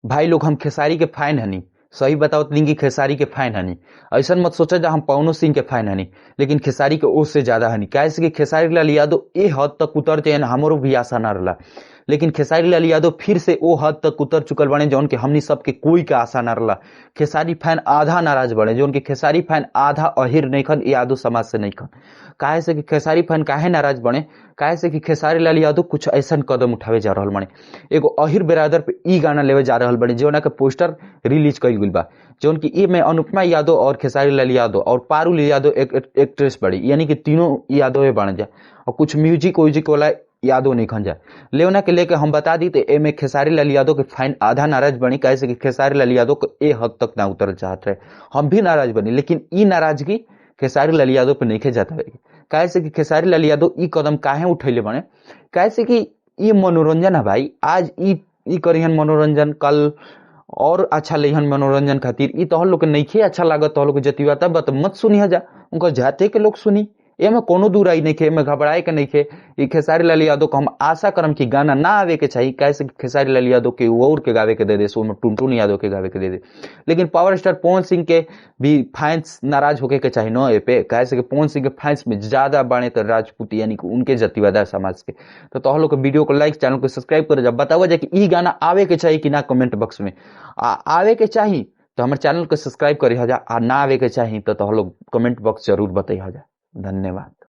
भाई लोग हम खेसारी के फैन हनी, सही बताओ तनी कि खेसारी के फैन हनी। ऐसा मत सोचा जा हम पवनो सिंह के फैन हनी, लेकिन खेसारी के ओर से ज्यादा हनी। काहे से कि खेसारी लाल यादव ए हद तक उतर जाए हमरो भी आशा ना रहा, लेकिन खेसारी लाल यादव फिर से ओ हद तक उतर चुकल बने जौन के हमनी सबके कोई का आशा ना रहा। खेसारी फैन आधा नाराज बने, जौन के खेसारी फैन आधा अहिर नहीं खन, यादव समाज से नहीं खन। काहे से कि खेसारी फैन काहे नाराज बने, काहे से कि खेसारी लाल यादव कुछ ऐसा कदम उठावे जा रहल बने। एगो अहिर बिरादर पे ई गाना लेवे जा रहल बने जौना के पोस्टर रिलीज कइल गेल बा, जौन की ई में अनुपमा यादव और खेसारी लाल यादव और पारुल यादव एक एक्ट्रेस बड़ी, यानी कि तीनों यादव बन जा और कुछ म्यूजिक व्यूजिक वाला यादव नहीं खन जा। लेवना के लेके हम बता दी तो एमे खेसारी लाल यादव के फैन आधा नाराज बनी, काहे से कि खेसारी लाल यादव को ए हद तक ना उतर चाहत रहे। हम भी नाराज बनी, लेकिन ई नाराजगी खेसारी लाल यादव पे नहीं जाता है। काहे से कि खेसारी लाल यादव ई कदम काहे उठैले बने, काहे से कि ई मनोरंजन है भाई। आज ई करिहन मनोरंजन, कल और अच्छा लेहन मनोरंजन खातिर। ई तोहर लोग के नइखे अच्छा लागत, तोहर लोग के जतिवाता बत मत सुनी जा, उनका जाते के लोग सुनी, एमे कोनो दूराई नहीं खे, एमे घबराए के नहीं खे। ई खेसारी लाल यादव को हम आशा करम कि गाना ना आवे के चाहिए, काहे से खेसारी लाल यादव के और के गावे के दे दे, सो में टुनटुन यादव के गावे के दे दे। लेकिन पावर स्टार पवन सिंह के भी फैंस नाराज होके के चाहिए न ए पे, काहे से कि पवन सिंह के फैंस में ज्यादा बाणे तो राजपूत यानी कि उनके जातिवादा समाज के। तो तोहर लोग के वीडियो को लाइक, चैनल को सब्सक्राइब कर जा, बताओ जा कि ई गाना आवे के चाहिए कि ना कमेंट बॉक्स में। आवे के चाहिए तो हमारे चैनल को सब्सक्राइब करी जा, आ ना आवे के चाहिए तो तोहर लोग कमेंट बॉक्स जरूर बताई जा। धन्यवाद।